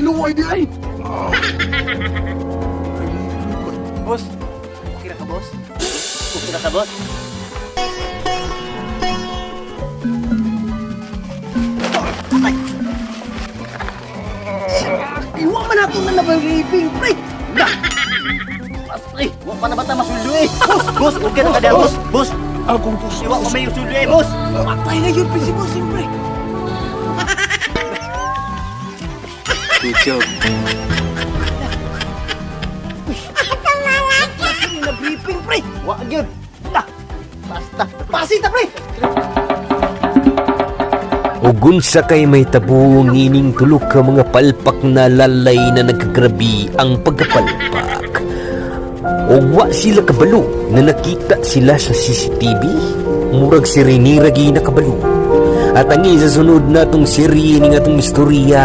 Nahilo ay di ay. Boss, okay ra ka, boss? Okay ra ka, boss? Iwa man ako na nabariping, pre. Mas, pre, wa pa na ba ta masuldo eh? Boss, boss, okay na ka diha, boss. Boss, Akong boss. iwa pa may suldo eh, boss. Patay na yun, pre, si boss, pre. Good job. Na briefing, pre. Wa gyud. Nah, basta. Pasita, pre. Ug unsa kay may tabo ngining tulo ka mga palpak na lalay na nagkagrabi ang pagkapalpak. Ug wa sila kabalo na nakita sila sa CCTV, murag si Rene ragi nakabalo. At ang isa sunod natong serye ning atong istorya.